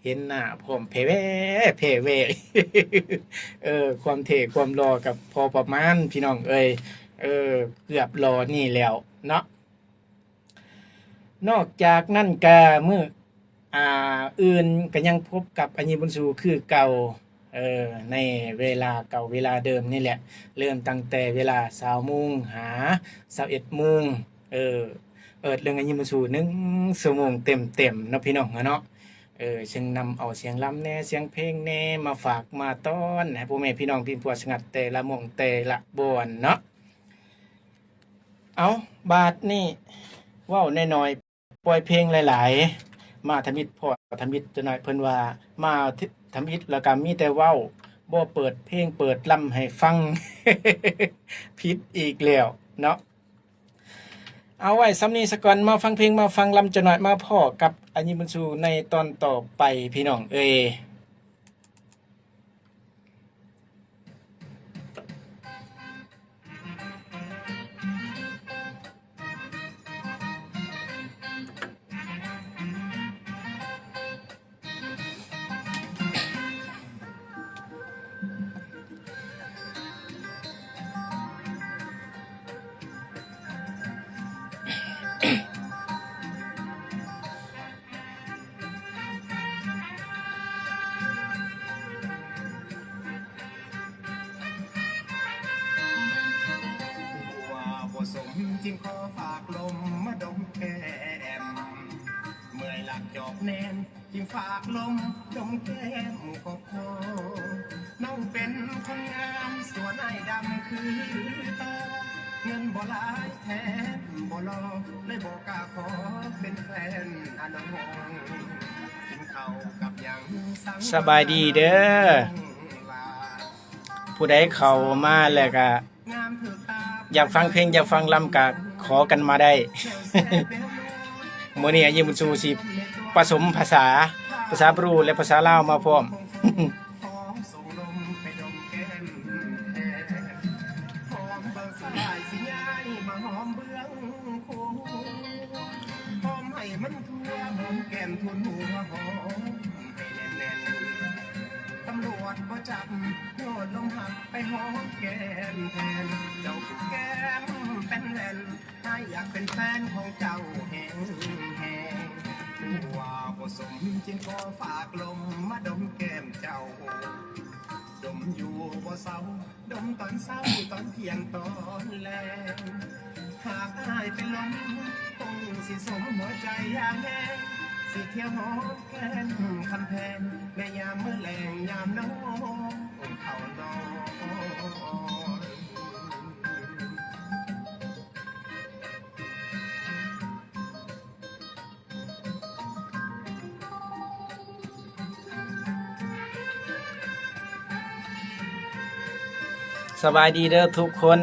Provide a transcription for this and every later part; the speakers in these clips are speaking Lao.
ເຫັນໜ້າພ້ອມແຜ່ແວ່ແຜ່ແວ່ ເອີ ຄວາມເທ່ຄວາມຫຼໍ່ກໍພໍປະມານ ພີ່ນ້ອງເອີຍ ເອີ ເກືອບຫຼໍ່ນີ້ແລ້ວເນາະ. ນອກຈາກນັ້ນກະມື້ ອ່າ ອື່ນກະຍັງພົບກັບອາຍິບຸນຊູຄືເກົ່າ ເອີ ໃນເວລາເກົ່າເວລາເດີມນີ້ແຫຼະ ເລີ່ມຕັ້ງແຕ່ເວລາຊາວໂມງຫາຊາວເອັດໂມງ ເອີ ເອີດເລື່ອງອາຍິບຸນຊູໜຶ່ງຊົ່ວໂມງເຕັມໆເນາະ ພີ່ນ້ອງເນາະ ເອີ ເຊິ່ງນຳເອົາສຽງລຳແດ່ ສຽງເພງແດ່ ມາຝາກມາຕ້ອນໃຫ້ພໍ່ແມ່ພີ່ນ້ອງພິມພວດສະຫງັດແຕ່ລະໝ່ອງແຕ່ລະບ່ອນເນາະ. ເອົາ ບາດນີ້ເວົ້າໜ້ອຍໆ ປ່ອຍເພງຫຼາຍໆ ມາທຳອິດພໍ້ທຳອິດຈັກໜ້ອຍ ເພິ່ນວ່າມາທຳອິດແລ້ວກໍມີແຕ່ເວົ້າ ບໍ່ເປີດເພງເປີດລຳໃຫ້ຟັງ ຜິດອີກແລ້ວເນາະ. ເອົາໄວ້ສ່ຳນີ້ສາກ່ອນ ມາຟັງເພງ ມາຟັງລຳຈັກໜ້ອຍ ມາພໍ້ກັບອາຍິບຸນຊູໃນຕອນຕໍ່ໄປ ພີ່ນ້ອງເອີຍ. ສະບາຍດີເດີ ຜູ້ໃດເຂົ້າມາແລ້ວກະ ຢາກຟັງເພງ ຢາກຟັງລຳກະຂໍກັນມາໄດ້. ມື້ນີ້ອາຍິບຸນຊູຊິປະສົມພາສາ ພາສາບຣູ ແລະ ພາສາລາວມາພ້ອມ. ສະບາຍດີເດີທຸກຄົນ.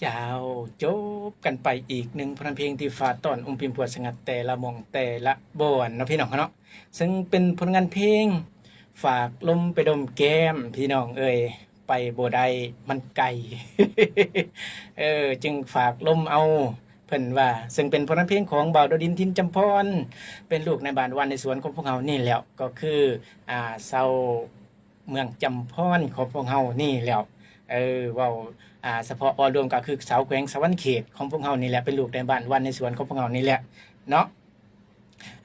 ເຈົ້າ ຈົບກັນໄປອີກໜຶ່ງຜົນງານເພງທີ່ຝາກຕ້ອນອົມປິມພວດສະຫງັດແຕ່ລະໝ່ອງແຕ່ລະບ່ອນເນາະ ພີ່ນ້ອງເນາະ ເຊິ່ງເປັນຜົນງານເພງຝາກລົມໄປດົມແກ້ມ ພີ່ນ້ອງເອີຍ ໄປບໍ່ໄດ້ ມັນໄກ ເອີ ຈຶ່ງຝາກລົມເອົາ ເພິ່ນວ່າ ເຊິ່ງເປັນຜົນງານເພງຂອງບ່າວດາວດິນ ຖິ່ນຈຳພອນ ເປັນລູກໃນບ້ານວັນໃນສວນຂອງພວກເຮົານີ້ແຫຼະ ກໍຄື ອ່າ ຊາວ ເມືອງຈຳພອນຂອງພວກເຮົານີ້ແຫຼະ ເອີ ເວົ້າ ອ່າ ສະເພາະເວົ້າລວມກໍຄືຊາວແຂວງສະຫວັນນະເຂດຂອງພວກເຮົານີ້ແຫຼະ ເປັນລູກໃນບ້ານວັນໃນສວນຂອງພວກເຮົານີ້ແຫຼະ ເນາະ.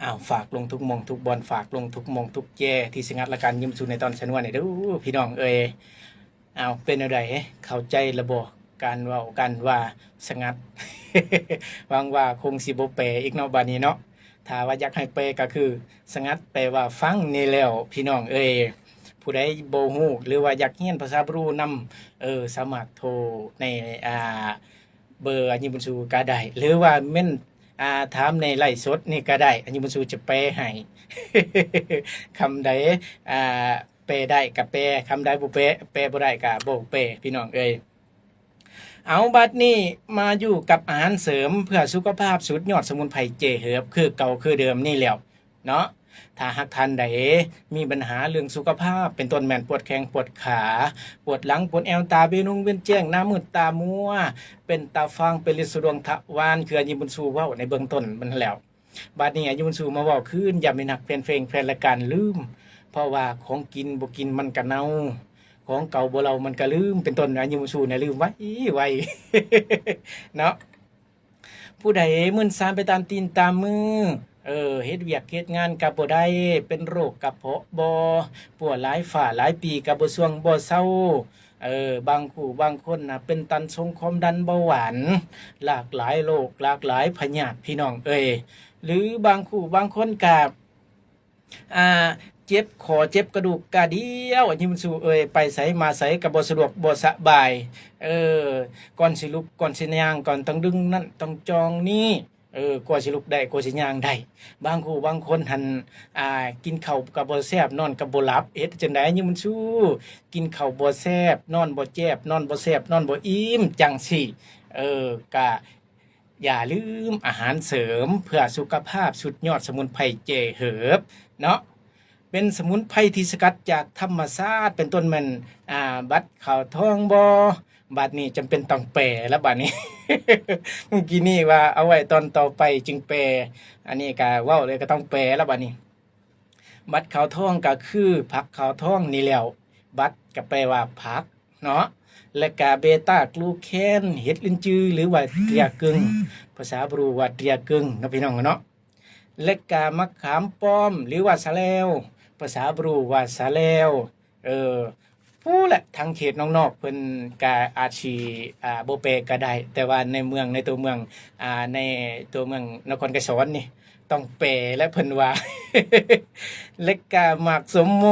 ອ້າວ ຝາກລົງທຸກໝ່ອງທຸກບ່ອນ ຝາກລົງທຸກໝ່ອງທຸກແຈ ທີ່ສະຫງັດລະການຍິມຊູໃນຕອນຊະນວນນີ້ເດີ້ ພີ່ນ້ອງເອີຍ. ອ້າວ ເປັນແນວໃດ ເຂົ້າໃຈລະບໍ່ ການເວົ້າການວ່າສະຫງັດ? ຫວັງວ່າຄົງຊິບໍ່ແປອີກເນາະ ບາດນີ້ເນາະ. ຖ້າວ່າຢາກໃຫ້ແປກໍຄື ສະຫງັດແປວ່າຟັງນີ້ແລ້ວ ພີ່ນ້ອງເອີຍ. ຜູ້ໃດບໍ່ຮູ້ ຫຼືວ່າຢາກຮຽນພາສາບຣູນຳ ເອີ ສາມາດໂທໃນ ອ່າ ເບີອັນຍິງບຸນຊູກໍໄດ້ ຫຼືວ່າເມັ້ນ ອ່າ ຖາມໃນໄລຟ໌ສົດນີ້ກໍໄດ້ ອັນຍິງບຸນຊູຈະແປໃຫ້. ຄຳໃດ ອ່າ ແປໄດ້ກໍແປ ຄຳໃດບໍ່ແປ ແປບໍ່ໄດ້ກໍບໍ່ແປ ພີ່ນ້ອງເອີຍ. ເອົາ ບັດນີ້ມາຢູ່ກັບອາຫານເສີມເພື່ອສຸຂະພາບສຸດຍອດສະໝຸນໄພເຈເຮີບ ຄືເກົ່າຄືເດີມນີ້ແລ້ວເນາະ. ຖ້າຫາກທ່ານໃດມີບັນຫາເລື່ອງສຸຂະພາບ ເປັນຕົ້ນແມ່ນປວດແຂ້ງປວດຂາ ປວດຫຼັງປວດແອວ ຕາເວນົງເວນແຈ້ງ ໜ້າມືດຕາມົວ ເປັນຕາຟາງ ເປັນລິດສະດວງທະວານ ຄືອັນຍິງບຸນຊູເວົ້າໃນເບື້ອງຕົ້ນມັນແລ້ວ. ບາດນີ້ອາຍຸບຸນຊູມາເວົ້າຄືນ ຢ້ານແມ່ນຮັກແຟນເພງແຟນລາຍການລືມ ເພາະວ່າຂອງກິນບໍ່ກິນມັນກະເນົ່າ ຂອງເກົ່າບໍ່ເລົ່າມັນກະລືມ ເປັນຕົ້ນ. ອາຍຸບຸນຊູນະລືມໄວໆ ເນາະ. ຜູ້ໃດມຶນຊາໄປຕາມຕີນຕາມມື ເອີ ເຮັດວຽກເຮັດງານກະບໍ່ໄດ້ ເປັນໂລກກະເພາະບໍ່ ປົວຫຼາຍຟ້າຫຼາຍປີກະບໍ່ສ່ວງບໍ່ເຊົາ ເອີ ບາງຄູ່ບາງຄົນນະ ເປັນຕັນຊົງຄວາມດັນເບົາຫວານ ຫຼາກຫຼາຍໂລກ ຫຼາກຫຼາຍພະຍາດ ພີ່ນ້ອງເອີຍ. ຫຼືບາງຄູ່ບາງຄົນກະ ອ່າ ເຈັບຂໍ້ເຈັບກະດູກກະດຽວ ອາຍຸມັນສູເອີຍ ໄປໃສມາໃສກະບໍ່ສະດວກບໍ່ສະບາຍ ເອີ ກ່ອນຊິລຸກກ່ອນຊິຍ່າງ ກ່ອນຕ້ອງດຶງນັ້ນຕ້ອງຈ່ອງນີ້ ເອີ ກວ່າຊິລຸກໄດ້ ກວ່າຊິຍ່າງໄດ້. ບາງຄູ່ບາງຄົນຫັ້ນ ອ່າ ກິນເຂົ້າກໍບໍ່ແຊບ ນອນກໍບໍ່ຫຼັບ ເຮັດຈັ່ງໃດ ອາຍຸມັນສູ ກິນເຂົ້າບໍ່ແຊບ ນອນບໍ່ແຈບ ນອນບໍ່ແຊບ ນອນບໍ່ອີ່ມ ຈັ່ງຊີ້ ເອີ ກະຢ່າລືມອາຫານເສີມເພື່ອສຸຂະພາບ ສຸດຍອດສະໝຸນໄພເຈເຮີບເນາະ. ເປັນສະໝຸນໄພທີ່ສະກັດຈາກທຳມະຊາດ ເປັນຕົ້ນແມ່ນ ອ່າ ບັດຂາວທອງບໍ ບາດນີ້ຈຳເປັນຕ້ອງແປລະບາດນີ້ ມື້ກີ້ນີ້ວ່າເອົາໄວ້ຕອນຕໍ່ໄປຈຶ່ງແປ ອັນນີ້ກະເວົ້າເລີຍກະຕ້ອງແປລະບາດນີ້. ບັດຂາວທອງກະຄືຜັກຂາວທອງນີ້ແລ້ວ ບັດກະແປວ່າຜັກເນາະ ແລະກະເບຕາກລູແຄນ ເຫັດລິນຈື ຫຼືວ່າເຕຍກຶງ ພາສາບຣູວ່າເຕຍກຶງເນາະ ພີ່ນ້ອງເນາະ. ແລະກະໝາກຂາມປ້ອມ ຫຼືວ່າສະແລວ ພາສາບຣູວ່າສະແລວ ເອີ ຜູ້ແຫຼະ ທາງເຂດນອກໆ ເພິ່ນກະອາດຊິ ອ່າ ບໍ່ແປກະໄດ້ ແຕ່ວ່າໃນເມືອງ ໃນຕົວເມືອງ ອ່າ ໃນຕົວເມືອງນະຄອນໄກສອນນີ້ຕ້ອງແປແຫຼະເພິ່ນວ່າ. ແລະກະໝາກສົມໂມ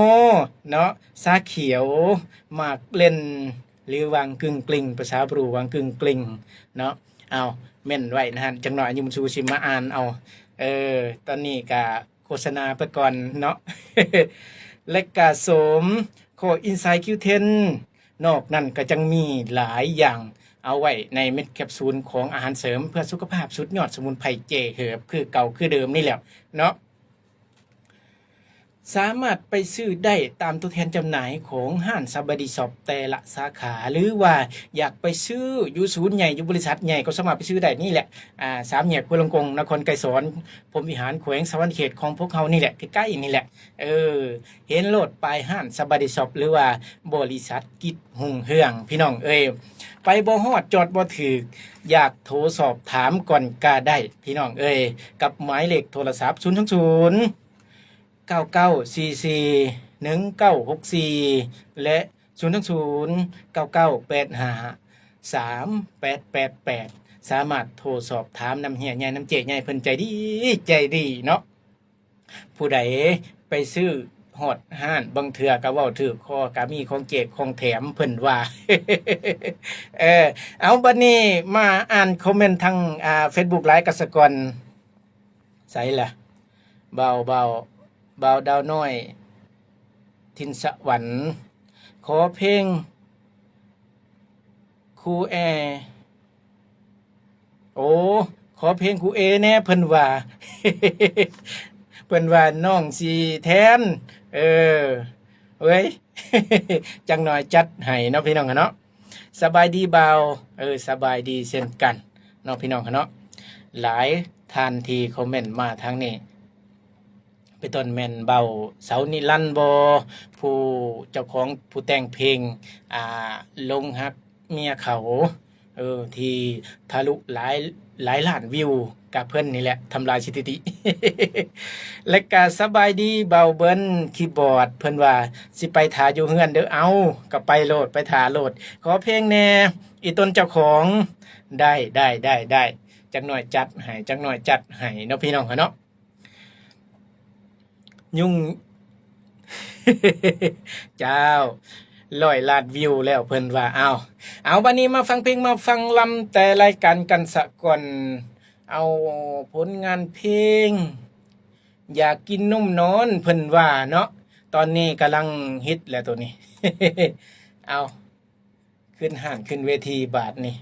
ເນາະ ຊາຂຽວ ໝາກເຫຼັ້ນ ຫຼື ຫວ່າງກຶ່ງກລິ່ງ ພາສາບຣູຫວ່າງກຶ່ງກລິ່ງເນາະ. ເອົາ ເມັ້ນໄວ້ນະ ຈັກໜ້ອຍອາຍຸມັນສູຊິມາອ່ານເອົາ ເອີ ຕອນນີ້ກະໂຄສະນາໄປກ່ອນເນາະ. ແລະກະໂສມ ຂໍ້ອິນໄຊຄິວເທັນ ນອກນັ້ນກະຍັງມີຫຼາຍຢ່າງ ເອົາໄວ້ໃນເມັດແຄບຊູນຂອງອາຫານເສີມເພື່ອສຸຂະພາບ ສຸດຍອດສະໝຸນໄພເຈເຮີບ ຄືເກົ່າຄືເດີມນີ້ແຫຼະເນາະ. ສາມາດໄປຊື້ໄດ້ຕາມຕົວແທນຈຳໜ່າຍຂອງຮ້ານສະບາຍດີຊັອບແຕ່ລະສາຂາ ຫຼືວ່າຢາກໄປຊື້ຢູ່ສູນໃຫຍ່ ຢູ່ບໍລິສັດໃຫຍ່ກໍສາມາດໄປຊື້ໄດ້ນີ້ແຫຼະ ອ່າ ສາມແຍກຫ້ວຍລົງກົງ ນະຄອນໄກສອນ ພົມວິຫານ ແຂວງສະຫວັນນະເຂດຂອງພວກເຮົານີ້ແຫຼະ ໃກ້ໆນີ້ແຫຼະ ເອີ ເຫັນໂລດປ້າຍຮ້ານສະບາຍດີຊັອບ ຫຼືວ່າບໍລິສັດກິດຮຸ່ງເຮືອງ ພີ່ນ້ອງເອີຍ. ໄປບໍ່ຮອດ ຈອດບໍ່ຖືກ ຢາກໂທສອບຖາມກ່ອນກະໄດ້ ພີ່ນ້ອງເອີຍ ກັບໝາຍເລກໂທລະສັບ ສູນສອງສູນ ເກົ້າເກົ້າສີ່ສີ່ໜຶ່ງເກົ້າຫົກສີ່ ແລະ ສູນສອງສູນ ເກົ້າເກົ້າແປດຫ້າສາມແປດແປດແປດ ສາມາດໂທສອບຖາມນຳເຮຍໃຫຍ່ ນຳເຈ້ໃຫຍ່ ເພິ່ນໃຈດີ ໃຈດີເນາະ. ຜູ້ໃດໄປຊື້ຮອດຮ້ານ ບາງເທື່ອກະເວົ້າຖືກຄໍ ກະມີຂອງແຈກຂອງແຖມເພິ່ນວ່າ. ເອີ ເອົາ ບັດນີ້ມາອ່ານຄອມເມັນທາງ ອ່າ ເຟສບຸກ ຫຼາຍກັນສາກ່ອນ. ໃສລະ ບ່າວ ບ່າວ ບ່າວດາວນ້ອຍ ຖິ່ນສະຫວັນ ຂໍເພງຄູແອ ໂອ ຂໍເພງຄູເອແດ່ ເພິ່ນວ່າ ເພິ່ນວ່ານ້ອງຊິແທນ ເອີ ເອີຍ ຈັກໜ້ອຍຈັດໃຫ້ເນາະ ພີ່ນ້ອງເນາະ. ສະບາຍດີບ່າວ ເອີ ສະບາຍດີເຊັ່ນກັນເນາະ ພີ່ນ້ອງເນາະ. ຫຼາຍທ່ານທີ່ຄອມເມັນມາທາງນີ້ ເປັນຕົ້ນແມ່ນເບົາເສົານິລັນບໍ ຜູ້ເຈົ້າຂອງ ຜູ້ແຕ່ງເພງ ອ່າ ຫຼົງຮັກເມຍເຂົາ ເອີ ທີ່ທະລຸຫຼາຍ ຫຼາຍລ້ານວິວ ກະເພິ່ນນີ້ແຫຼະທຳລາຍສະຖິຕິ. ແລະກະສະບາຍດີເບົາເບິນຄີບອດ ເພິ່ນວ່າຊິໄປຖ້າຢູ່ເຮືອນເດີ. ເອົາ ກະໄປໂລດ ໄປຖ້າໂລດ. ຂໍເພງແດ່ ອີຕົນເຈົ້າຂອງ. ໄດ້ ໄດ້ ໄດ້ ໄດ້ ຈັກໜ້ອຍຈັດໃຫ້ ຈັກໜ້ອຍຈັດໃຫ້ເນາະພີ່ນ້ອງເນາະ. ຍຸງ ເຈົ້າ ຮ້ອຍລ້ານວິວແລ້ວເພິ່ນວ່າ. ເອົາ ເອົາ ບາດນີ້ມາຟັງເພງມາຟັງລຳແຕ່ລາຍການກັນສະກ່ອນ. ເອົາ ຜົນງານເພງ ຢາກກິນນົມນອນ ເພິ່ນວ່າເນາະ. ຕອນນີ້ກຳລັງຮິດແຫຼະໂຕນີ້. ເອົາ ຂຶ້ນຮ້ານຂຶ້ນເວທີບາດນີ້.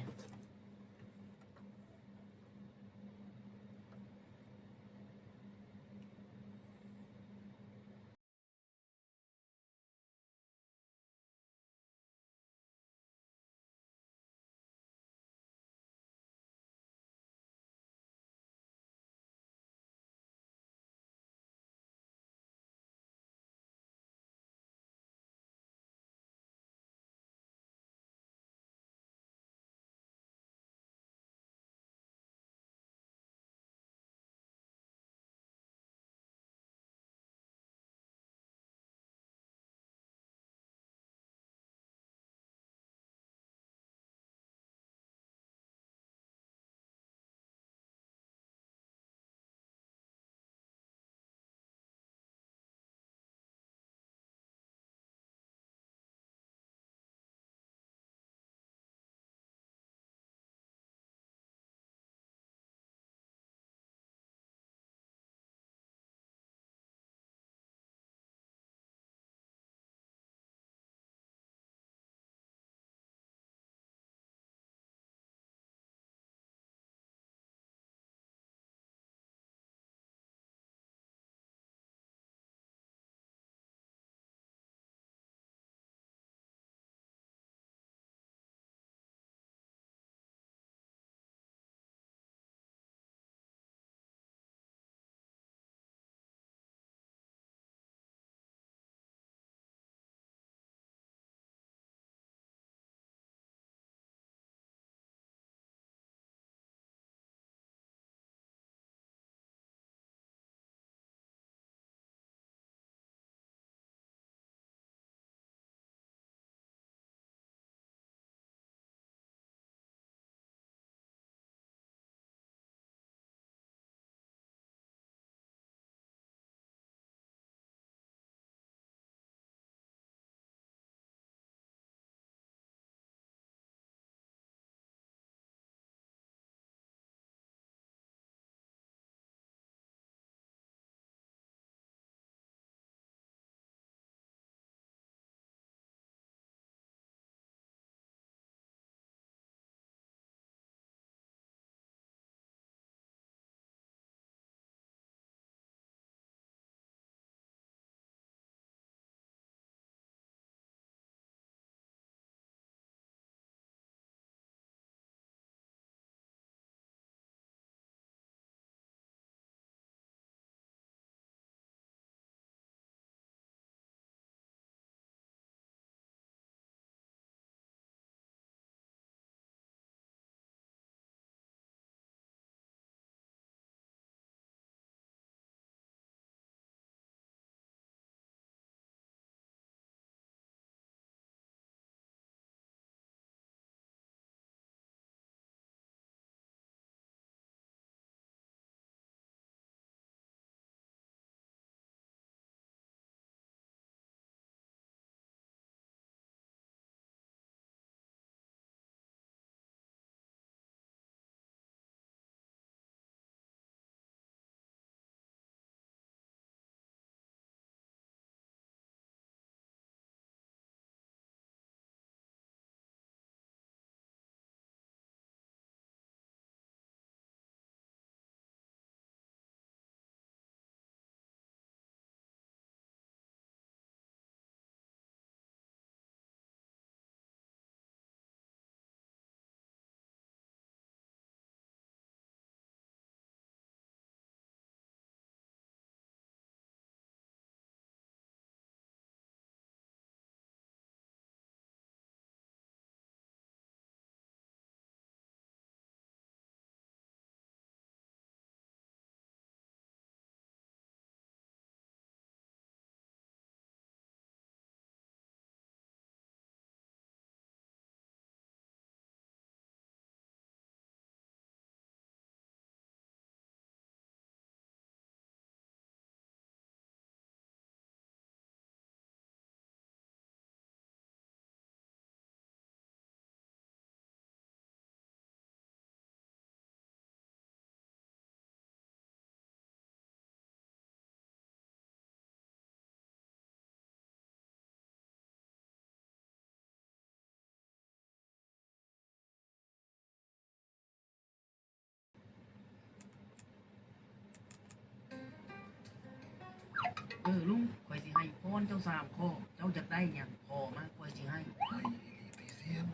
ເອີ ລຸງ ຂ້ອຍຊິໃຫ້ພອນເຈົ້າສາມຂໍ້ ເຈົ້າຢາກໄດ້ຫຍັງ ຂໍມາ ຂ້ອຍຊິໃຫ້. ໃຫ້ອີ່ຫຼີຕິສຽງ?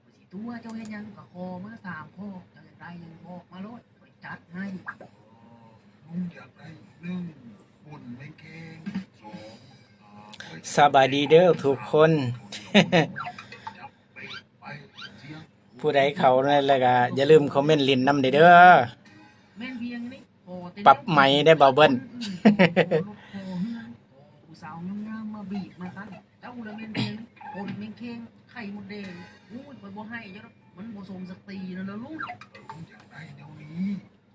ຂ້ອຍຊິຕົວະເຈົ້າເຮັດຫຍັງ ກໍຂໍມາສາມຂໍ້ ເຈົ້າຢາກໄດ້ຫຍັງ ບອກມາໂລດ ຂ້ອຍຈັດໃຫ້. ລຸງຢາກໄດ້ ໜຶ່ງ ປຸ້ນແມງແຄງ ສອງ ອາ ສະບາຍດີເດີທຸກຄົນ. ຜູ້ໃດເຂົ້າແລ້ວກໍຢ່າລືມຄອມເມັນຫຼິ້ນນຳເດີ. ແມ່ນພຽງນີ້ ປັບໃໝໄດ້ບໍ່ເບິ້ນ? ຜູ້ສາວງາມໆມາບີບມາຕັນ ເຈົ້າລະແມ່ນພຽງປົນແມງແຄງໄຂ່ມົດແດງ. ໂອ້ຍ ຂ້ອຍບໍ່ໃຫ້ເຈົ້າດອກ ມັນບໍ່ສົມສັກສີນັ້ນລະລຸງ. ເອີ ຢາກໄດ້ແນວນີ້.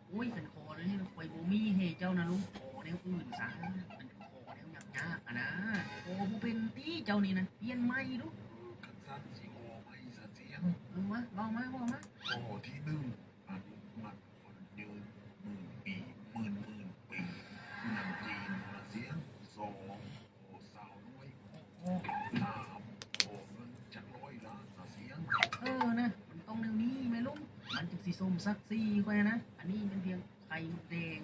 ໂອ້ຍ ຄັນຂໍແນວນີ້ຂ້ອຍບໍ່ມີໃຫ້ເຈົ້ານະລຸງ ຂໍແນວອື່ນຊະ. ຄັນຂໍແນວຍາກໆຫັ້ນນະ ຂໍບໍ່ເປັນຕິເຈົ້ານີ້ນະ ປ່ຽນໃໝ່ດູ. ເອີ ຄັນຊັ້ນຊິຂໍໃໝ່ຊະສຽງ. ເອີ ມາ ເວົ້າມາ ເວົ້າມາ. ຂໍ້ທີໜຶ່ງ ອະນຸມັດ ຂວັນຍືນໝື່ນປີ ໝື່ນໝື່ນປີ ນຳຈີນລະສຽງ. ສອງ ຂໍສາວນ້ອຍ ສາມ ຂໍເງິນຈັກຮ້ອຍລ້ານລະສຽງ. ເອີນະ ມັນຕ້ອງແນວນີ້ແມ່ລຸງ ມັນຈຶ່ງຊິສົມສັກສີຂ້ອຍນະ. ອັນນີ້ແມ່ນພຽງໄຂ່ມົດແດງ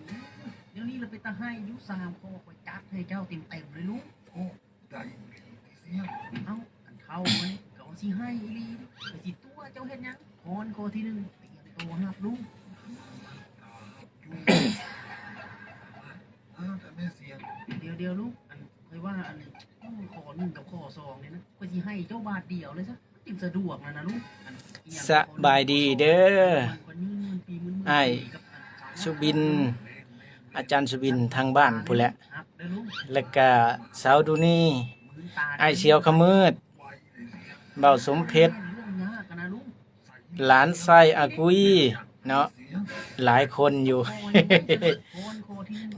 ແນວນີ້ລະເປັນຕາໃຫ້ຢູ່. ສາມຂໍ້ ຂ້ອຍຈັດໃຫ້ເຈົ້າເຕັມໆເລີຍລຸງ. ໂອ້ ໄດ້ອີ່ຫຼີຕິສຽງ? ເອົ້າ ຄັນເຂົ້າມານີ້ກໍຊິໃຫ້ອີ່ຫຼີ ຂ້ອຍຊິຕົວະເຈົ້າເຮັດຫຍັງ? ພອນຂໍ້ທີໜຶ່ງ ຕຽມໂຕຮັບລຸງ. ດຽວໆ ລຸງ ອັນ ຂ້ອຍວ່າອັນ ຂໍ້ໜຶ່ງກັບຂໍ້ສອງນີ້ນະ ຂ້ອຍຊິໃຫ້ເຈົ້າບາດດຽວເລີຍຊະ ຈຶ່ງສະດວກນະນະລຸງ. ອັນ ສະບາຍດີເດີ ອ້າຍສຸບິນ ອາຈານສຸບິນທາງບ້ານພຸ້ນແຫຼະ ແລ້ວກະສາວດູນີ ອ້າຍສຽວຂະມືດ ບ່າວສົມເພັດ ຫຼານຊາຍອາກຸຍເນາະ ຫຼາຍຄົນຢູ່.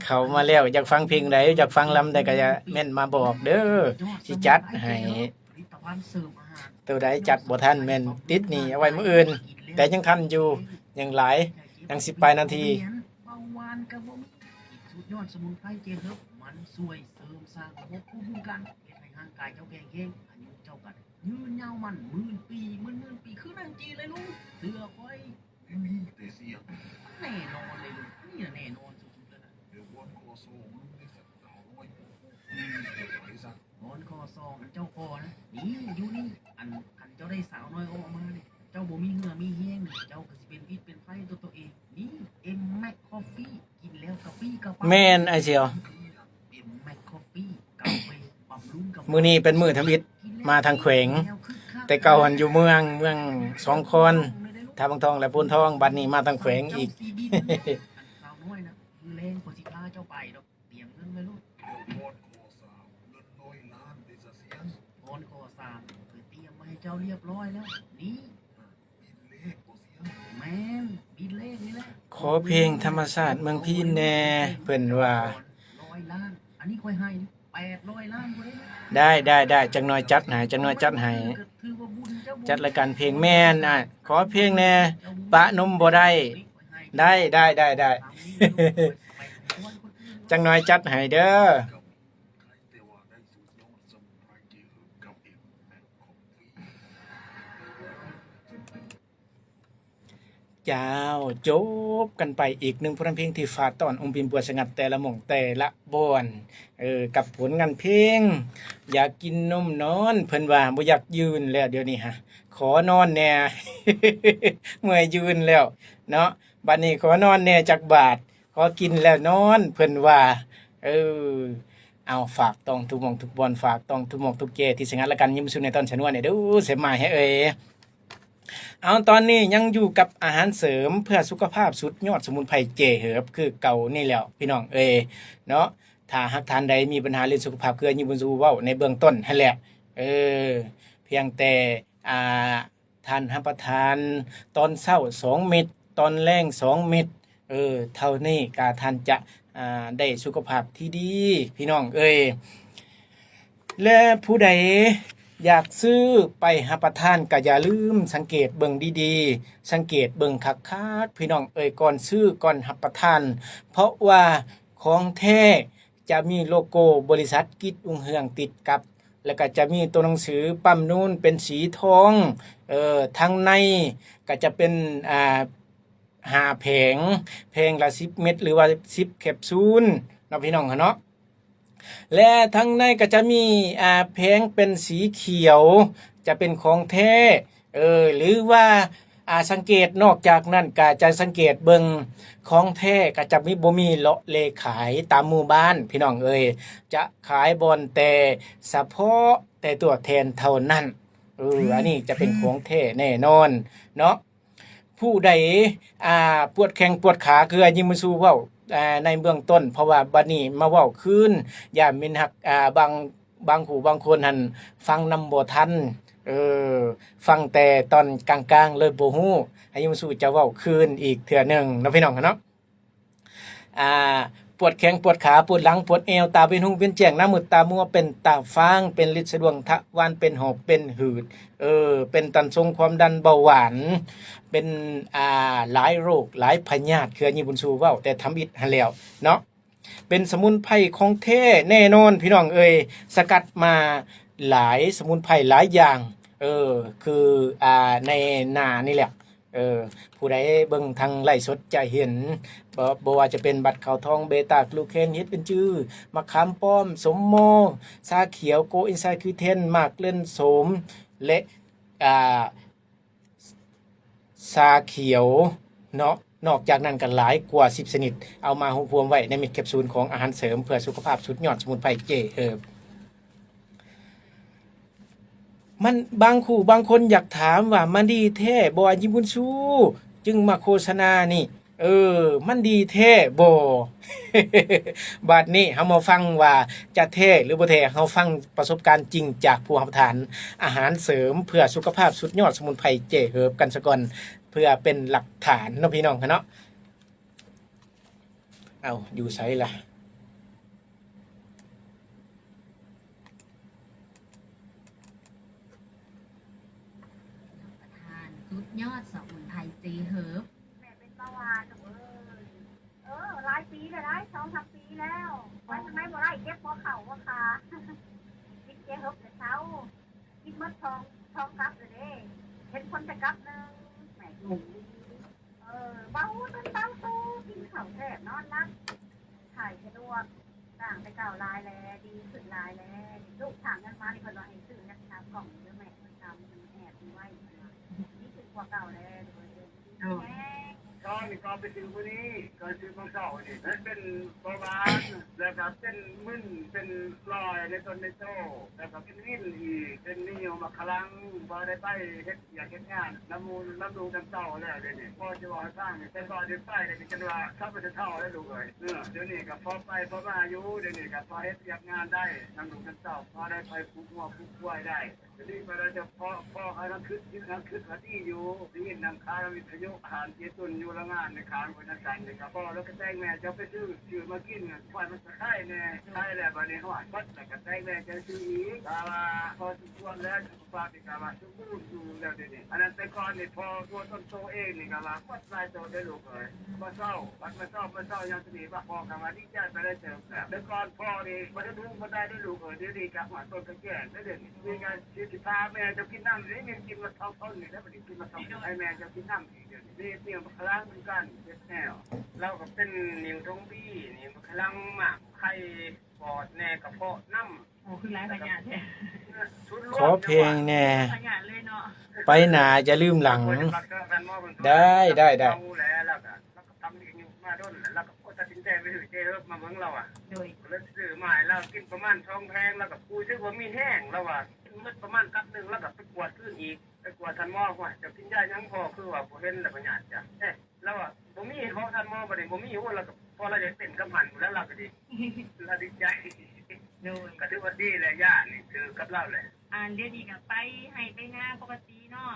ເຂົ້າມາແລ້ວ ຢາກຟັງເພງໃດ ຢາກຟັງລຳໃດກໍແມ່ນມາບອກເດີ ຊິຈັດໃຫ້. ໂຕໃດຈັດບໍ່ທັນແມ່ນຕິດໜີ້ເອົາໄວ້ມື້ອື່ນ ແຕ່ຍັງທັນຢູ່ ຍັງຫຼາຍ ຍັງສິບປາຍນາທີ. ເບົາຫວານກໍບໍ່ມີ ກິນສູດຍອດສະໝຸນໄພເຈເຮີບ ມັນຊ່ວຍເສີມສ້າງລະບົບພູມຄຸ້ມກັນ ເຮັດໃຫ້ຮ່າງກາຍເຈົ້າແຂງແຮງ ອາຍຸເຈົ້າກໍຍືນຍາວໝັ້ນໝື່ນປີ ໝື່ນໆປີ ຄືນາງຈີນເລີຍລຸງ ເຊື່ອຂ້ອຍ. ແນວນີ້ແຕ່ສຽງ ແນ່ນອນເລີຍລຸງ ອັນນີ້ນະແນ່ນອນສຸດໆເລີຍນະ. ແລ້ວພອນຂໍ້ສອງລຸງໄດ້ສັກ ສາວນ້ອຍ ພອນຂໍ້ສອງອັນເຈົ້າຂໍນະ ນີ້ຢູ່ນີ້ ອັນ ຄັນເຈົ້າໄດ້ສາວນ້ອຍອອກມານີ້ ເຈົ້າບໍ່ມີເຫື່ອມີແຮງນີ້ ເຈົ້າກໍຊິເປັນພິດເປັນໄພຕໍ່ຕົວເອງ. ນີ້ ເອັມແມັກຄອບຟີ ກິນແລ້ວກະປີ້ກະປາ. ແມ່ນ ອ້າຍສຽວ ເອັມແມັກຄອບຟີ ກາເຟບຳລຸງກະເພາະ ມື້ນີ້ເປັນມື້ທຳອິດມາທາງແຂວງ ແຕ່ເກົ່າຫັ້ນຢູ່ເມືອງ ເມືອງສອງຄອນ ທ່າວັງທອງ ແລະ ໂພນທອງ ບັດນີ້ມາທາງແຂວງອີກ. ສາວນ້ອຍນະ ມື້ແລງຂ້ອຍຊິພາເຈົ້າໄປດອກ ຕຽມເງິນໄວ້ໂລດ. ພອນຂໍ້ສາມ ເງິນຮ້ອຍລ້ານເດຊະສຽງ. ພອນຂໍ້ສາມ ຂ້ອຍຕຽມໄວ້ໃຫ້ເຈົ້າລຽບຮ້ອຍແລ້ວ ນີ້ ບິດເລກບໍ່ສຽງ? ແມ່ນ ບິດເລກນີ້ແຫຼະ. ຂໍເພງທຳມະຊາດເມືອງພີນແດ່ ເພິ່ນວ່າ. ຮ້ອຍລ້ານ ອັນນີ້ຂ້ອຍໃຫ້ແປດຮ້ອຍລ້ານພຸ້ນເດ້. ໄດ້ ໄດ້ ໄດ້ ຈັກໜ່ອຍຈັດໃຫ້ ຈັກໜ່ອຍຈັດໃຫ້ ຈັດລາຍການເພງ. ແມ່ນ ອ້າຍ ຂໍເພງແດ່ ປະນົມບໍ່ໄດ້. ໄດ້ ໄດ້ ໄດ້ ໄດ້ ຈັກໜ່ອຍຈັດໃຫ້ເດີ. ເຈົ້າ ຈົບກັນໄປອີກໜຶ່ງຜົນງານເພງທີ່ຝາກຕ້ອນອົງປິ່ນບົວສະຫງັດແຕ່ລະໝ່ອງແຕ່ລະບ່ອນ ເອີ ກັບຜົນງານເພງ ຢາກກິນນົມນອນ ເພິ່ນວ່າບໍ່ຢາກຢືນແລ້ວ ດຽວນີ້ຫະ ຂໍນອນແດ່ ເມື່ອຍຢືນແລ້ວເນາະ ບັດນີ້ຂໍນອນແດ່ຈັກບາດ ຂໍກິນແລ້ວນອນ ເພິ່ນວ່າ. ເອີ ເອົາ ຝາກຕ້ອງທຸກໝ່ອງທຸກບ່ອນ ຝາກຕ້ອງທຸກໝອກທຸກແຈທີ່ສະຫງັດລະກັນຍິ້ມຊຸນໃນຕອນສະນວນນີ້ເດີ ເສມມາໃຫ້ເອີຍ. ເອົາ ຕອນນີ້ຍັງຢູ່ກັບອາຫານເສີມເພື່ອສຸຂະພາບສຸດຍອດສະໝຸນໄພເຈເຮີບຄືເກົ່ານີ້ແລ້ວ ພີ່ນ້ອງເອີຍເນາະ. ຖ້າຫາກທ່ານໃດມີບັນຫາເລື່ອງສຸຂະພາບ ຄືອາຍຍິ້ມບຸນຊູເວົ້າໃນເບື້ອງຕົ້ນຫັ້ນແຫຼະ ເອີ ພຽງແຕ່ ອ່າ ທ່ານຮັບປະທານຕອນເຊົ້າສອງເມັດ ຕອນແລງສອງເມັດ ເອີ ເທົ່ານີ້ກະທ່ານຈະ ອ່າ ໄດ້ສຸຂະພາບທີ່ດີ ພີ່ນ້ອງເອີຍ. ແລະ ຜູ້ໃດຢາກຊື້ໄປຮັບປະທານກະຢ່າລືມສັງເກດເບິ່ງດີໆ ສັງເກດເບິ່ງຄັກໆ ພີ່ນ້ອງເອີຍ ກ່ອນຊື້ ກ່ອນຮັບປະທານ ເພາະວ່າຂອງແທ້ ຈະມີໂລໂກ້ບໍລິສັດກິດຮຸ່ງເຮືອງຕິດກັບ ແລ້ວກະຈະມີຕົວໜັງສືປ້ຳນູນເປັນສີທອງ ເອີ ທາງໃນກະຈະເປັນ ອ່າ ຫ້າແຜງ ແຜງລະສິບເມັດ ຫຼືວ່າສິບແຄບຊູນເນາະ ພີ່ນ້ອງເນາະ. ແລະທາງໃນກໍຈະມີ ອ່າ ແຜງເປັນສີຂຽວ ຈະເປັນຂອງແທ້ ເອີ ຫຼືວ່າ ອ່າ ສັງເກດ ນອກຈາກນັ້ນກໍຈະສັງເກດເບິ່ງ ຂອງແທ້ກໍຈະມີ ບໍ່ມີເລາະເລຂາຍຕາມໝູ່ບ້ານ ພີ່ນ້ອງເອີຍ ຈະຂາຍບ່ອນແຕ່ສະເພາະແຕ່ຕົວແທນເທົ່ານັ້ນ. ເອີ ອັນນີ້ຈະເປັນຂອງແທ້ແນ່ນອນເນາະ. ຜູ້ໃດ ອ່າ ປວດແຂ້ງປວດຂາ ຄືອາຍິງບຸນຊູເວົ້າ ອ່າ ໃນເບື້ອງຕົ້ນ ເພາະວ່າບັດນີ້ມາເວົ້າຄືນ ຢ້ານມິດຮັກ ອ່າ ບາງ ບາງຜູ້ບາງຄົນຫັ້ນຟັງນຳບໍ່ທັນ ເອີ ຟັງແຕ່ຕອນກາງໆ ເລີຍບໍ່ຮູ້ ອາຍິງບຸນຊູຈະເວົ້າຄືນອີກເທື່ອໜຶ່ງເນາະ ພີ່ນ້ອງເນາະ. ອ່າ ປວດແຂ້ງປວດຂາ ປວດຫຼັງປວດແອວ ຕາເປັນຮຸ່ງເປັນແຈ້ງ ໜ້າມືດຕາມົວ ເປັນຕາຟາງ ເປັນລິດສະດວງທະວານ ເປັນຫອບເປັນຫືດ ເອີ ເປັນຕັນຊົງ ຄວາມດັນ ເບົາຫວານ ເປັນ ອ່າ ຫຼາຍໂລກຫຼາຍພະຍາດ ຄືອາຍິງບຸນຊູເວົ້າແຕ່ທຳອິດຫັ້ນແລ້ວເນາະ. ເປັນສະໝຸນໄພຂອງແທ້ແນ່ນອນ ພີ່ນ້ອງເອີຍ ສະກັດມາຫຼາຍສະໝຸນໄພຫຼາຍຢ່າງ ເອີ ຄື ອ່າ ໃນໜ້ານີ້ແຫຼະ ເອີ ຜູ້ໃດເບິ່ງທາງໄລຟ໌ສົດຈະເຫັນ ບໍ່ ບໍ່ວ່າຈະເປັນບັດຂາວທອງ ເບຕາກລູເຄນ ເຮັດເປັນຈື່ ໝາກຂາມປ້ອມ ສົມມໍ ຊາຂຽວ ໂກອິນໄຊຄືເທນ ໝາກເລັ່ນໂສມ ແລະ ອ່າ ຊາຂຽວເນາະ. ນອກຈາກນັ້ນກໍຫຼາຍກວ່າສິບຊະນິດ ເອົາມາຮວບຮວມໄວ້ໃນເມັດແຄບຊູນຂອງອາຫານເສີມເພື່ອສຸຂະພາບສຸດຍອດສະໝຸນໄພເຈເຮີບ. ມັນ ບາງຄູ່ບາງຄົນຢາກຖາມວ່າ ມັນດີແທ້ບໍ່ ອາຍິງບຸນຊູ ຈຶ່ງມາໂຄສະນານີ້ ເອີ ມັນດີແທ້ບໍ່? ບາດນີ້ເຮົາມາຟັງວ່າຈະແທ້ຫຼືບໍ່ແທ້ ເຮົາຟັງປະສົບການຈິງຈາກຜູ້ຮັບປະທານອາຫານເສີມເພື່ອສຸຂະພາບສຸດຍອດສະໝຸນໄພເຈເຮີບກັນສາກ່ອນ ເພື່ອເປັນຫຼັກຖານເນາະ ພີ່ນ້ອງເນາະ. ເອົ້າ ຢູ່ໃສລະ? ປະທານສຸດຍອດສະໝຸນໄພເຈເຮີບ. ແມ່ເປັນເບົາຫວານລູກເອີຍ. ເອີ ຫຼາຍປີແລ້ວໄດ໋ ສອງສາມປີແລ້ວ. ໄປທາງໃດບໍ່ໄດ້ ເຈັບຫົວເຂົ່າຫົວຂາ. ກິນເຈເຮີບແລ້ວເຊົາ. ກິນໝົດສອງ ສອງກັບແລ້ວເດ້. ເຫັນຜົນແຕ່ກັບໜຶ່ງ. ແມ່ ເອີ ເບົາຕົນເບົາໂຕ ກິນເຂົ້າແຊບ ນອນຫຼັບ ຖ່າຍສະດວກ ຕ່າງແຕ່ເກົ່າຫຼາຍແລ້ວ ດີຂຶ້ນຫຼາຍແລ້ວ. ລູກຖາມຍັງມານີ້ ເພິ່ນວ່າໃຫ້ຊື້ຍັງສາມກ່ອງເດີແມ່ ເພິ່ນຖາມ ເພິ່ນແອບໄວ້ ເພິ່ນວ່າດີຂຶ້ນກວ່າເກົ່າແລ້ວ. ໂດຍ ໂດຍ ແຮງ. ຕອນນີ້ກໍໄປຊື້ມື້ນີ້ ກໍຊື້ຂອງເກົ່ານີ້ ເປັນເບົາຫວານ ແລ້ວກໍເປັນມຶນ ເປັນລອຍໃນຕົນໃນໂຕ ແລ້ວກໍເປັນວິນອີກ ເປັນໜີວໝາກຂະລັງ ບໍ່ໄດ້ໄປເຮັດ ວຽກເຮັດງານນຳໝູ່ນຳລູກນຳເຕົ້າແລ້ວ. ດຽວນີ້ພໍຈະເວົ້າໃຫ້ຟັງນີ້ ແຕ່ກ່ອນໄດ້ໄປແລ້ວ ຈົນວ່າເຊົາໄປແຕ່ເຖົ້າແລ້ວລູກເອີຍ. ເອີ ດຽວນີ້ກໍພໍໄປພໍມາຢູ່ ດຽວນີ້ກໍພໍເຮັດວຽກງານໄດ້ນຳລູກນຳເຕົ້າ ພໍໄດ້ໄປຜູກງົວຜູກຄວາຍໄດ້. ດຽວນີ້ກໍໄດ້ຈະພໍ ພໍກຳລັງຄິດ ກຳລັງຄິດວ່າດີຢູ່ ໄດ້ຍິນນຳຂ່າວວິທະຍຸ ອາຫານເຈຕຸນຢູ່ໂລງງານໃນຄ້າງເພິ່ນນັ້ນຊັ້ນ ນີ້ກໍພໍແລ້ວ ກະແຕງແມ່ເຈົ້າໄປຊື້ ຊື້ມາກິນ ຄວາຍມັນກະໄຄແນ່ ໄຄແລ້ວ ບາດນີ້ຮອດໝົດແລ້ວ ກະແຕງແມ່ເຈົ້າຊື້ອີກ ກະວ່າພໍສົມຄວນແລ້ວ. ປາກນີ້ກະວ່າສົມບູນຢູ່ແລ້ວດຽວນີ້. ອັນນັ້ນແຕ່ກ່ອນນີ້ ພໍ່ຕົວຕົນໂຕເອງນີ້ກະວ່າໝົດຫຼາຍໂຕເດ້ລູກເອີຍ. ມາເຊົາ ບັດມາເຊົາ ມາເຊົາຍາມນີ້ ວ່າພໍ່ກະວ່າດີໃຈໄປຫຼາຍເຕີບແລ້ວ. ແຕ່ກ່ອນພໍ່ນີ້ບໍ່ໄດ້ດູບໍ່ໄດ້ເດ້ລູກເອີຍ. ດຽວນີ້ກະຮອດຕົ້ນກະແຈ້ງແລ້ວດຽວນີ້. ນີ້ກະຊິ ຊິພາແມ່ເຈົ້າກິນນ້ຳນີ້ ກິນມາສອງຄົນນີ້ແຫຼະ. ບັດນີ້ກິນມາສອງຄົນ ໃຫ້ແມ່ເຈົ້າກິນນ້ຳອີກດຽວນີ້. ນີ້ ນີ້ບັກຂະລັງຄືກັນ ເຈັດແນວ. ລາວກະເປັນໜິວທ້ອງບີ ນີ້ບັກຂະລັງ ໝາກໄຂ່ ປອດແນ່ ກະເພາະນ້ຳ. ໂອ້ ຄືຫຼາຍພະຍາດແທ້. ສູນລວມ ຂໍເພງແນ່ ພະຍາດເລີຍເນາະ. ໄປໜ້າຢ່າລືມຫຼັງ. ໂອ້ຍ ແຕ່ວ່າກໍທ່ານໝໍເພິ່ນ ໄດ້ ໄດ້ ໄດ້ ເອົາແລ້ວ ລາວກໍ ລາວກໍທຳອີກຢູ່ມາດົນແລ້ວ ລາວກໍ ໂອ້ ຕັດສິນໃຈໄປຊື້ເຈເຮີບມາເບິ່ງລາວອະ. ໂດຍ ກໍເລີຍຊື້ມາໃຫ້ລາວກິນປະມານສອງແຜງ ລາວກໍຮູ້ສຶກວ່າມີແຮງ ລາວວ່າ. ກິນໝົດປະມານກັບໜຶ່ງ ລາວກໍໄປກວດຄືນອີກ ໄປກວດທ່ານໝໍວ່າ ເຈົ້າກິນຢາຫຍັງພໍ່ ຄືວ່າບໍ່ເຫັນລະພະຍາດຈ້ະ. ເອີ ລາວວ່າບໍ່ມີເນາະ ທ່ານໝໍ ບັດນີ້ບໍ່ມີ. ໂອ້ ລາວກໍ ພໍລາວຢາກເຕັ້ນກັບມັນພຸ້ນແຫຼະ ລາວກໍດີ ລາວດີໃຈ. ໂດຍ ກໍຖືວ່າດີແຫຼະ ຢານີ້ຖືກກັບລາວແຫຼະ. ອັນດຽວນີ້ກໍໄປໄຮ່ໄປນາປົກກະຕິເນາະ.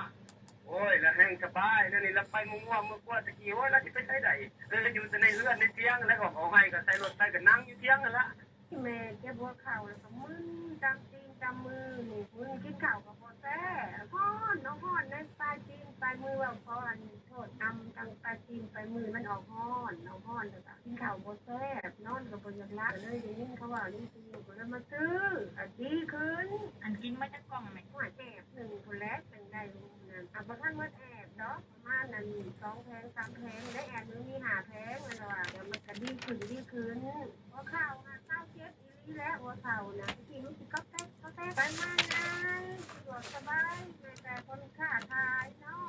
ໂອ້ຍ ລາວແຮ່ງສະບາຍ ດຽວນີ້ລາວໄປມົວໆ ເມືອກົວ. ແຕ່ກີ້ ໂອ້ຍ ລາວຊິໄປໃສໄດ້ ເອີ ຢູ່ແຕ່ໃນເຮືອນໃນທຽງ ແລ້ວກໍເຂົ້າໄຮ່ກໍໃສ່ລົດໄປ ກໍນັ່ງຢູ່ທຽງຫັ້ນລະ. ແມ່ເຈັບຫົວເຂົ່າ ແລ້ວກໍມຶນຕາມຕີນຕາມມືນີ້ ມື້ກິນເຂົ້າກໍບໍ່ແຊບ ຮ້ອນເນາະ ຮ້ອນໃນປາຍຕີນປາຍມື. ເວົ້າຂໍອັນໂທດນຳ ທັງປາຍຕີນປາຍມືມັນອອກຮ້ອນ ອອກຮ້ອນ ແລ້ວກໍກິນເຂົ້າບໍ່ແຊບ ນອນກໍບໍ່ຢາກຫຼັບ. ກໍເລີຍໄດ້ຍິນເຂົາເວົ້າຈັ່ງຊີ້ ກໍເລີຍມາຊື້ ກໍດີຂຶ້ນ. ອັນກິນມາຈັກກ່ອງແມ່? ໂອ້ຍ ແອບໜຶ່ງພຸ້ນແຫຼະ ຈັ່ງໄດ້ ອັນນັ້ນ ອາ ບໍ່ທັນໝົດແອບດອກ ປະມານອັນສອງແຜງສາມແຜງ ໄດ້ແອບໜຶ່ງມີຫ້າແຜງ ແມ່ນວ່າ ແລ້ວມັນກໍດີຂຶ້ນ ດີຂຶ້ນ. ຫົວເຂົ່າຫາເຊົາເຈັບອີ່ຫຼີ ນີ້ແຫຼະ ຫົວເຂົ່ານະ ທີ່ມັນຊິກອກແກກກອກແກກ ໄປມາງ່າຍ ສະດວກສະບາຍ ແມ່ນແຕ່ຄົນຄ້າຂາຍເນາະ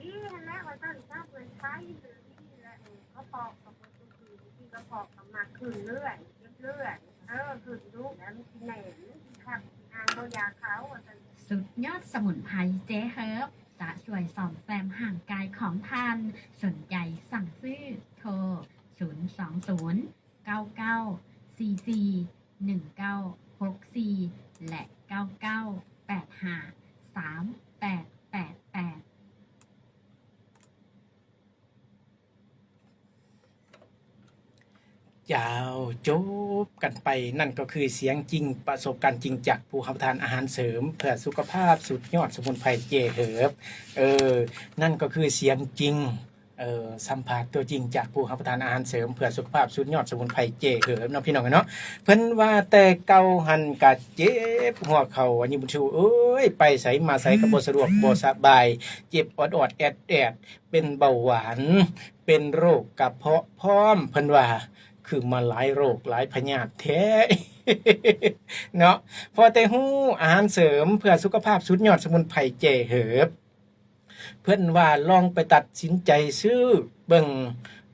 ດີຫັ້ນແຫຼະ ວ່າຊັ້ນ ຊາວເມືອງໄທນີ້ແຫຼະ ກະເພາະກະບໍ່ຄືນ ກະເພາະກະມັກຂຶ້ນເລື້ອຍ ຂຶ້ນເລື້ອຍ ເອີ ຂຶ້ນດຸ ແລ້ວມັນຊິແໜ້ນ ມັນຊິຄັກ ຊິອ່ານບໍ່ຢາກເຂົ້າ ວ່າຊັ້ນ. ສູດຍອດສະໝຸນໄພເຈເຮີບ ຈະຊ່ວຍສ້ອມແຊມຮ່າງກາຍຂອງທ່ານ. ສົນໃຈສັ່ງຊື້ ໂທ ສູນສອງສູນ ເກົ້າເກົ້າສີ່ສີ່ ໜຶ່ງເກົ້າຫົກສີ່ ແລະ ເກົ້າເກົ້າແປດຫ້າ ສາມແປດແປດແປດ. ເຈົ້າ ຈົບກັນໄປ ນັ້ນກໍຄືສຽງຈິງ ປະສົບການຈິງຈາກຜູ້ຮັບປະທານອາຫານເສີມເພື່ອສຸຂະພາບສຸດຍອດສະໝຸນໄພເຈເຮີບ. ເອີ ນັ້ນກໍຄືສຽງຈິງ ເອີ ສຳພາດຕົວຈິງຈາກຜູ້ຮັບປະທານອາຫານເສີມເພື່ອສຸຂະພາບສຸດຍອດສະໝຸນໄພເຈເຮີບເນາະ ພີ່ນ້ອງເນາະ. ເພິ່ນວ່າແຕ່ເກົ່າຫັ້ນກະເຈັບຫົວເຂົ່າ ອັນນີ້ບຸນຊູເອີຍ ໄປໃສມາໃສກໍບໍ່ສະດວກບໍ່ສະບາຍ ເຈັບອອດໆແອດໆ ເປັນເບົາຫວານ ເປັນໂລກກະເພາະພ້ອມ ເພິ່ນວ່າ ຄືມາຫຼາຍໂລກຫຼາຍພະຍາດແທ້ເນາະ. ພໍແຕ່ຮູ້ອາຫານເສີມເພື່ອສຸຂະພາບສຸດຍອດສະໝຸນໄພເຈເຮີບ ເພິ່ນວ່າລອງໄປຕັດສິນໃຈຊື້ເບິ່ງ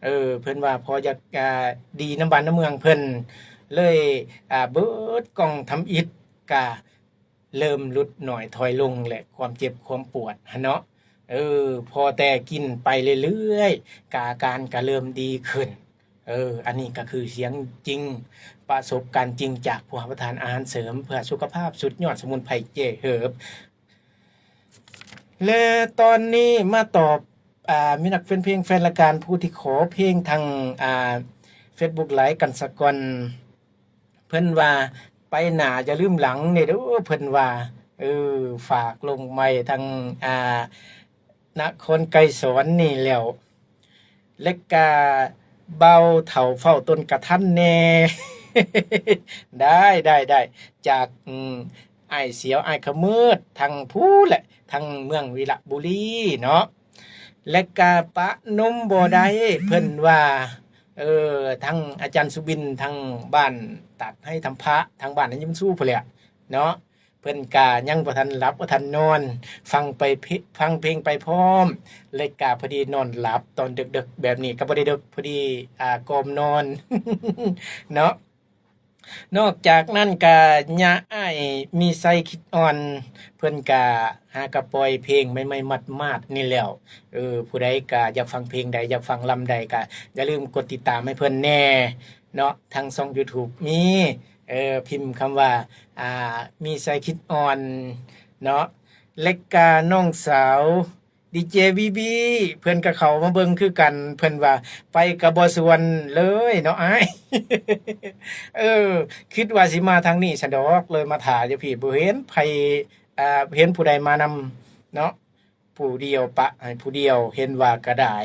ເອີ ເພິ່ນວ່າພໍຢາກ ອາ ດີນຳບ້ານນຳເມືອງເພິ່ນ ເລີຍ ອາ ເບິດກ່ອງທຳອິດ ກະເລີ່ມຫຼຸດໜ້ອຍຖອຍລົງ ແລະ ຄວາມເຈັບຄວາມປວດຫັ້ນເນາະ ເອີ ພໍແຕ່ກິນໄປເລື້ອຍໆ ກະອາການກະເລີ່ມດີຂຶ້ນ. ເອີ ອັນນີ້ກະຄືສຽງຈິງ ປະສົບການຈິງຈາກຜູ້ຮັບປະທານອາຫານເສີມເພື່ອສຸຂະພາບສຸດຍອດສະໝຸນໄພເຈເຮີບ. ແລະ ຕອນນີ້ມາຕອບ ອາ ມີນັກແຟນເພງ ແຟນລາຍການ ຜູ້ທີ່ຂໍເພງທາງ ອາ ເຟສບຸກ ໄລ ກັນສະກ່ອນ ເພິ່ນວ່າ ໄປໜ້າຢ່າລືມຫຼັງແດ່ເດີ ເພິ່ນວ່າ ເອີ ຝາກລົງໄວ້ທາງ ອາ ນະຄອນໄກສອນນີ້ແລ້ວ ແລະກະເບົາເຖົ້າເຝົ້າຕົ້ນກະທັນແດ່ ໄດ້ ໄດ້ ໄດ້ ຈາກ ອືມ ອ້າຍສຽວ ອ້າຍຂະເມີດ ທາງພູ້ນແຫຼະ ທາງເມືອງວິລະບູລີເນາະ ແລະກະປະນົມບໍ່ໄດ້ ເພິ່ນວ່າ ເອີ ທາງອາຈານສຸບິນ ທາງບ້ານຕາດໄຮທຳພະ ທາງບ້ານນາຍິມຊູພຸ້ນແຫຼະເນາະ. ເພິ່ນກະຍັງບໍ່ທັນຫຼັບບໍ່ທັນນອນ ຟັງໄປເພ ຟັງເພງໄປພ້ອມ ແລະກະພໍດີນອນຫຼັບຕອນເດິກໆ ແບບນີ້ກະບໍ່ໄດ້ເດິກ ພໍດີ ອາ ກ່ອມນອນເນາະ. ນອກຈາກນັ້ນກະຍາອ້າຍມີໄຊຄິດອ່ອນ ເພິ່ນກະຫາກະປ່ອຍເພງໃໝ່ໆ ໝາດໆ ນີ້ແລ້ວ ເອີ ຜູ້ໃດກະຢາກຟັງເພງໃດ ຢາກຟັງລຳໃດ ກະຢ່າລືມກົດຕິດຕາມໃຫ້ເພິ່ນແດ່ເນາະ ທາງຊ່ອງຢູທູບມີ ເອີ ພິມຄຳວ່າ ອາ ມີໄຊຄິດອ່ອນເນາະ ແລະກະນ້ອງສາວ ດີເຈ ບີບີ ເພິ່ນກະເຂົ້າມາເບິ່ງຄືກັນ ເພິ່ນວ່າ ໄປກະບໍ່ຊວນເລີຍເນາະອ້າຍ ເອີ ຄິດວ່າຊິມາທາງນີ້ຊະດອກ ເລີຍມາຖ້າຢູ່ພີ້ ບໍ່ເຫັນໃຜ ອາ ເຫັນຜູ້ໃດມານຳເນາະ ຜູ້ດຽວປະໃຫ້ຜູ້ດຽວ ເຫັນວ່າກະໄດ້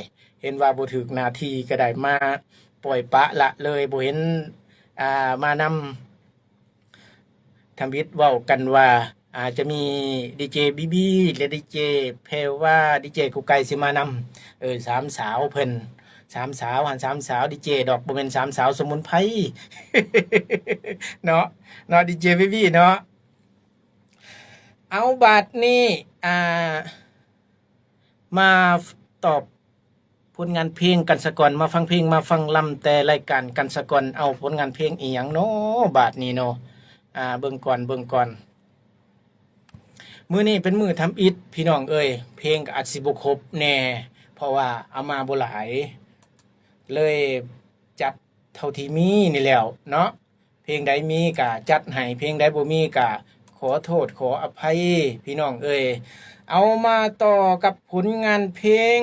ເຫັນວ່າບໍ່ຖືກໜ້າທີ່ກະໄດ້ ມາປ່ອຍປະລະເລີຍ ບໍ່ເຫັນ ອາ ມານຳ. ທຳອິດເວົ້າກັນວ່າ ອາດຈະມີດີເຈ ບີບີ ແລະ ດີເຈ ແພວາ ດີເຈ ກຸກໄກ່ ຊິມານຳ ເອີ ສາມສາວເພິ່ນ ສາມສາວຫັ້ນ ສາມສາວດີເຈດອກ ບໍ່ແມ່ນສາມສາວສະໝຸນໄພເນາະ ເນາະ ດີເຈ ບີບີ ເນາະ. ເອົາ ບາດນີ້ ອາ ມາຕອບຜົນງານເພງກັນສາກ່ອນ ມາຟັງເພງ ມາຟັງລຳແຕ່ລາຍການກັນສາກ່ອນ ເອົາຜົນງານເພງອີ່ຫຍັງເນາະ ບາດນີ້ເນາະ ອາ ເບິ່ງກ່ອນ ເບິ່ງກ່ອນ. ມື້ນີ້ເປັນມື້ທຳອິດ ພີ່ນ້ອງເອີຍ ເພງກະອາດຊິບໍ່ຄົບແດ່ ເພາະວ່າເອົາມາບໍ່ຫຼາຍ ເລີຍຈັດເທົ່າທີ່ມີນີ້ແລ້ວເນາະ. ເພງໃດມີກະຈັດໃຫ້ ເພງໃດບໍ່ມີກະຂໍໂທດຂໍອະໄພ ພີ່ນ້ອງເອີຍ. ເອົາມາຕໍ່ກັບຜົນງານເພງ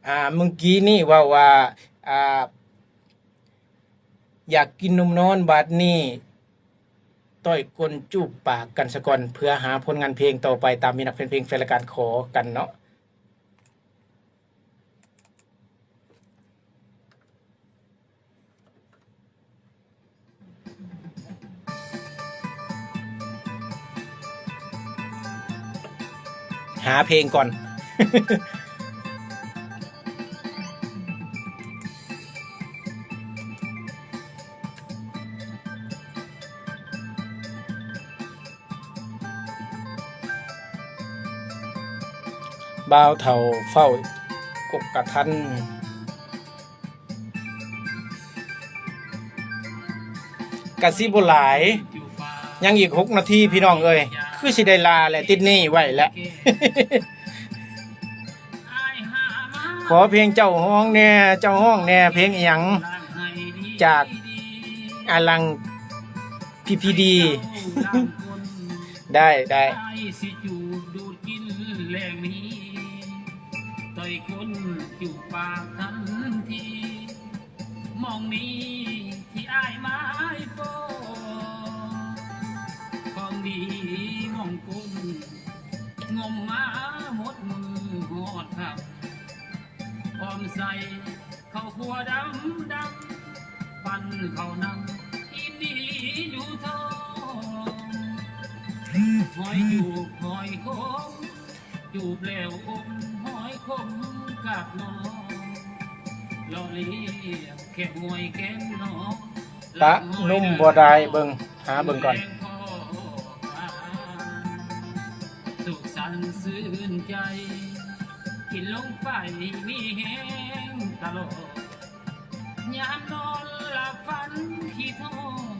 ອາ ເມື່ອກີ້ນີ້ເວົ້າວ່າ ອາ ຢາກກິນນົມນອນ ບາດນີ້ຕ້ອຍກົ້ນຈູບປາກກັນສາກ່ອນ ເພື່ອຫາຜົນງານເພງຕໍ່ໄປ ຕາມມີນັກແຟນເພງແຟນລາຍການຂໍກັນເນາະ. ຫາເພງກ່ອນ. ບ່າວເຖົ້າເຝົ້າກົກກະທັນ ກະຊິບໍ່ຫຼາຍ ຍັງອີກຫົກນາທີພີ່ນ້ອງເອີຍ ຄືຊິໄດ້ລາແຫຼະ ຕິດໜີ້ໄວ້ແຫຼະ. ຂໍເພງເຈົ້າຮ້ອງແດ່ ເຈົ້າຮ້ອງແດ່ ເພງອີ່ຫຍັງ? ຈາກອາລັງ ພີພີດີ ໄດ້ ໄດ້. ອ້າຍຊິຈູບດູດກິນແລງນີ້ ຕ່ອຍກົ້ນຈູບປາກທັນທີ ໝ່ອງນີ້ທີ່ອ້າຍໝາຍປອງ ຂອງດີໝ່ອງກຸ້ມ ງົມມາໝົດມື້ຮອດຄ່ຳ ພ້ອມໃສ່ເຂົ້າຂົ້ວດຳໆ ປັ່ນເຂົ້ານຳ ອີ່ຫຼີຢູ່ທ້ອງ ຫອຍຈູບຫອຍຂົມ ຈູບແລ້ວອົມຫອຍຂົມກັບນ້ອງ ເລາະລຽບແຄມຫ້ວຍແຄມໜອງ ປະນຸມບໍ່ໄດ້ ເບິ່ງ ຫາເບິ່ງກ່ອນ. ສຸກສັນຊື່ນໃຈ ກິນລົງໄປມີແຮງຕະຫຼອດ ຍາມນອນຫຼັບຝັນຄິດຮອດ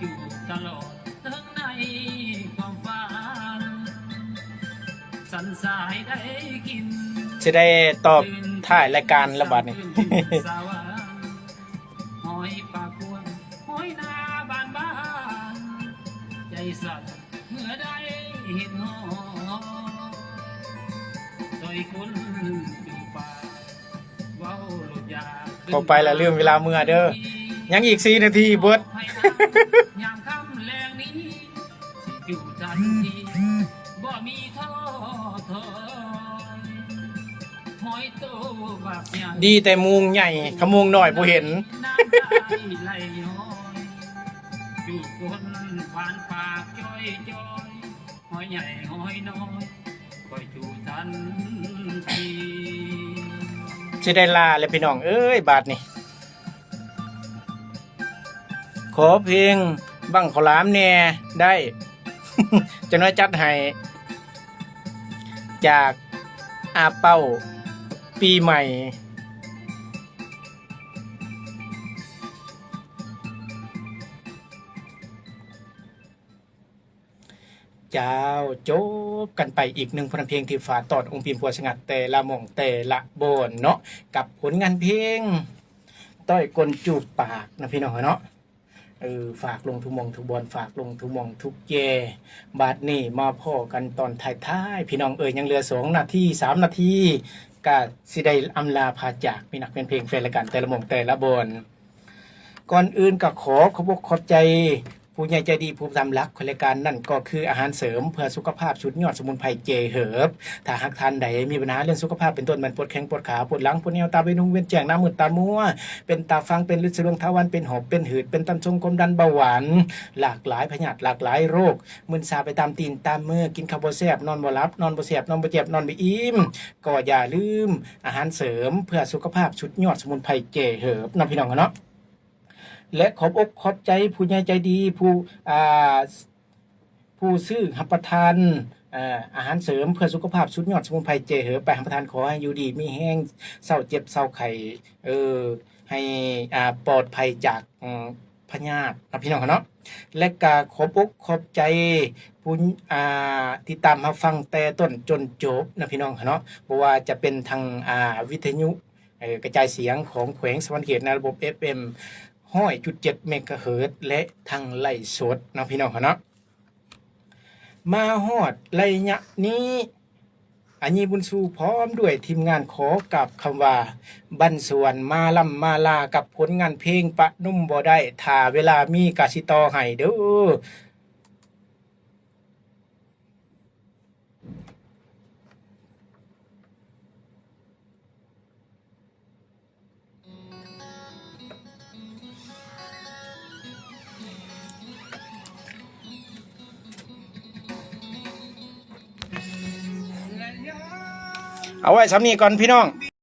ຢູ່ຕະຫຼອດເຖິງໃນຄວາມຝັນ ສັນສາຍໄດ້ກິນ ຊິໄດ້ຕອບທ້າຍລາຍການແລ້ວບາດນີ້ ຫອຍປາກກວນ ຫອຍນາບານໆ ໃຈສັ່ນ ເມື່ອໄດ້ເຫັນຮອດ ຕ່ອຍກົ້ນຈູບປາກ ເວົ້າໂລດຢາກ ເວົ້າໄປລະລືມເວລາເມືອເດີ ຍັງອີກສີ່ນາທີເບິດ ໃຫ້ນາງ ຍາມຄ່ຳແລງນີ້ ຊິຢູ່ທັນທີ ບໍ່ມີທໍ້ຖອຍ ຫອຍໂຕບາກໃຫຍ່ ດີແຕ່ໂມງໃຫຍ່ ຄັນໂມງນ້ອຍບໍ່ເຫັນ ນ້ຳຕາໄຫຼຍ້ອຍ ຢູ່ກົ້ນຫວານປາກຈ່ອຍໆ ຫອຍໃຫຍ່ຫອຍນ້ອຍ ຂ້ອຍຈູທັນທີ ຊິໄດ້ລາແລ້ວພີ່ນ້ອງເອີຍ ບາດນີ້ ຂໍເພງບັ້ງເຂົ້າຫຼາມແດ່ ໄດ້ ຈັກໜ້ອຍຈັດໃຫ້ ຈາກອາເປົ້າປີໃໝ່. ເຈົ້າ ຈົບກັນໄປອີກໜຶ່ງຜົນງານເພງທີ່ຝາກຕ້ອນອົງປີມພົວສະຫງັດແຕ່ລະໝ່ອງແຕ່ລະບ່ອນເນາະ ກັບຜົນງານເພງຕ້ອຍກົ້ນຈູບປາກນະພີ່ນ້ອງເນາະ. ເອີ ຝາກລົງທຸກໝ່ອງທຸກບ່ອນ ຝາກລົງທຸກໝ່ອງທຸກແຈ. ບາດນີ້ມາພໍ້ກັນຕອນທ້າຍໆ ພີ່ນ້ອງເອີຍ ຍັງເຫຼືອສອງນາທີ ສາມນາທີ ກະຊິໄດ້ອຳລາພາຈາກ ມີນັກແຟນເພງແຟນລາຍການແຕ່ລະໝ່ອງແຕ່ລະບ່ອນ. ກ່ອນອື່ນກໍຂໍຂອບອົກຂອບໃຈຜູ້ໃຫຍ່ໃຈດີຜູ້ນຳຫຼັກຂອງລາຍການ ນັ້ນກໍຄືອາຫານເສີມເພື່ອສຸຂະພາບສຸດຍອດສະໝຸນໄພເຈເຮີບ. ຖ້າຫາກທ່ານໃດມີບັນຫາເລື່ອງສຸຂະພາບ ເປັນຕົ້ນແມ່ນປວດແຂງປວດຂາ ປວດຫຼັງ ປວດແອວ ຕາເວັນຫຸງເວັນແຈ້ງ ໜ້າມືດຕາມົວ ເປັນຕາຝັ່ງ ເປັນລຶດສະດວງທະວັນ ເປັນຫອບ ເປັນຫືດ ເປັນຕັນຊົງ ຄວາມດັນ ເບົາຫວານ ຫຼາກຫຼາຍພະຍາດ ຫຼາກຫຼາຍໂລກ ມຶນຊາໄປຕາມຕີນຕາມມື ກິນເຂົ້າບໍ່ແຊບ ນອນບໍ່ຫຼັບ ນອນບໍ່ແຊບ ນອນບໍ່ແຈບ ນອນບໍ່ອີ່ມ ກໍຢ່າລືມອາຫານເສີມເພື່ອສຸຂະພາບສຸດຍອດສະໝຸນໄພເຈເຮີບເນາະ ພີ່ນ້ອງເນາະ. ແລະ ຂອບອົກຂອບໃຈຜູ້ໃຫຍ່ໃຈດີ ຜູ້ ອ່າ ຜູ້ຊື້ຮັບປະທານ ເອີ ອາຫານເສີມເພື່ອສຸຂະພາບສຸດຍອດສະໝຸນໄພເຈເຮີບ ໄປຮັບປະທານ ຂໍໃຫ້ຢູ່ດີມີແຮງ ເຊົາເຈັບເຊົາໄຂ້ ເອີ ໃຫ້ ອ່າ ປອດໄພຈາກ ເອີ ພະຍາດເນາະ ພີ່ນ້ອງເນາະ. ແລະ ກະຂອບອົກຂອບໃຈຜູ້ ອ່າ ຕິດຕາມຮັບຟັງແຕ່ຕົ້ນຈົນຈົບເນາະ ພີ່ນ້ອງເນາະ ບໍ່ວ່າຈະເປັນທາງ ອ່າ ວິທະຍຸ ເອີ ກະຈາຍສຽງຂອງແຂວງສະຫວັນນະເຂດ ໃນລະບົບ ເອັຟເອັມ ຮ້ອຍຈຸດເຈັດ ເມກາເຮີດ ແລະ ທາງໄລຟ໌ສົດເນາະ ພີ່ນ້ອງເນາະ. ມາຮອດໄລຍະນີ້ ອາຢີ ບຸນຊູ ພ້ອມດ້ວຍທີມງານ ຂໍກາບຄຳວ່າບັນຊວນ ມາລ່ຳມາລາກັບຜົນງານເພງປະນຸມບໍ່ໄດ້ ຖ້າເວລາມີກະຊິຕໍ່ໃຫ້ເດີ້. ເອົາໄວ້ສ່ຳນີ້ກ່ອນພີ່ນ້ອງ.